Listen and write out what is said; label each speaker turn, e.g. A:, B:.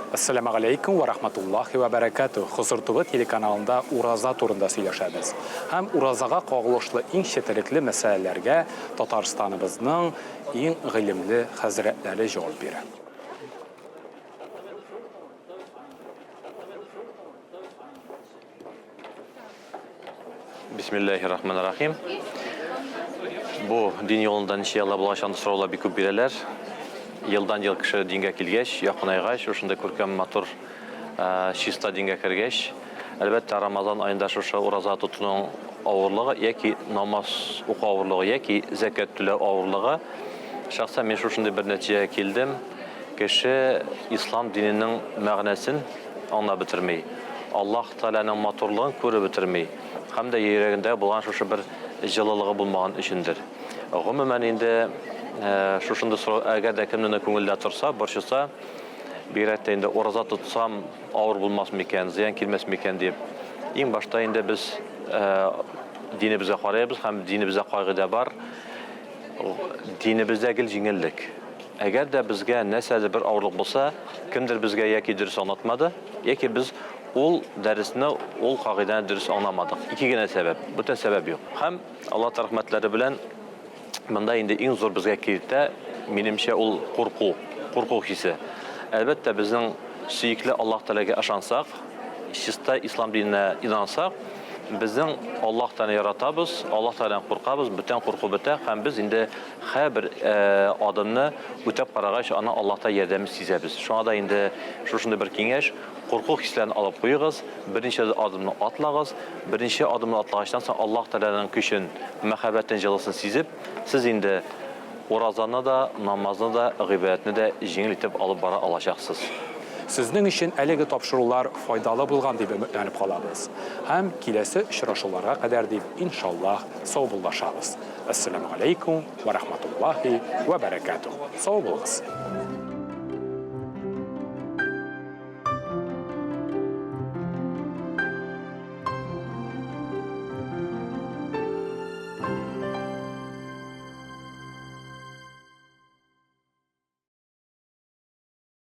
A: Әссәламегаләйкүм вә рахматуллахи вә бәрәкәтүһ! Хозур ТВ телеканалында ураза турында сөйләшәбез. Һәм уразага кагылышлы иң четерекле мәсьәләләргә Татарстаныбызның иң гыйлемле хәзрәтләре җавап бирә.
B: Бисмиллахи рахмани рахим. Бу дин юлында ничә еллар булгач, андый сораулар бик күп бирәләр. Елдан ел кеше дингә килгәч, якынайгач, шушындый күркәм, матур, чиста дингә кергәч, әлбәттә, Рамазан аенда шушы ураза тотуның авырлыгы яки намаз уку авырлыгы яки зәкят түләү авырлыгы. Шәхсән мин шушындый бер нәтиҗәгә килдем. Кеше ислам диненең мәгънәсен аңлап бетерми, Аллаһ Тәгаләнең матурлыгын күреп бетерми һәм дә йөрәгендә булган шушы бер җылылыгы булмаган өчендер. Гомумән инде шушындый сорау әгәр дә кемнеңдер күңелдә торса, борчыса, бигрәк тә инде ураза тотсам авыр булмас микән, зыян килмәс микән дип, иң башта инде без динебезгә карыйбыз һәм динебездә кагыйдә бар, динебездә гел җиңеллек. Әгәр дә безгә нәрсәдер бер авырлык булса, кемдер безгә яки дөрес аңлатмады, яки без ул дәресне, ул кагыйдәне дөрес аңламадык. Ике генә сәбәп, бүтән сәбәп юк. Һәм Алла рәхмәтләре белән монда инде иң зур безгә киртә, минемчә, ул курку, курку хисе. Әлбәттә, безнең сөекле Аллаһ Тәгаләгә ышансак, чиста ислам диненә инансак, безнең Аллаһ Тәгаләне яратабыз, Аллаһ Тәгаләдән куркабыз, бүтән курку бетә һәм без инде Һәрбер адымны үтәп карагач, аның Аллаһта ярдәмен сизәбез. Шуңа да инде шушындый бер киңәш, курку хисләрен алып куегыз, берничә адымны атлагыз. Берничә адымны атлагачтан соң Аллаһ Тәгаләнең көчен, мәхәббәтен, җылысын сизеп, сез инде уразаны да, намазны да, гыйбадәтне дә җиңел итеп алып бара алачаксыз.
A: Сезнең өчен әлеге тапшырулар файдалы булган дип өметләнеп калабыз. Һәм киләсе очрашуларга кадәр дип, иншаллаһ, саубуллашабыз. Әссәламү галәйкүм вә рахматуллаһи вә бәрәкәтүһ. Сау булыгыз!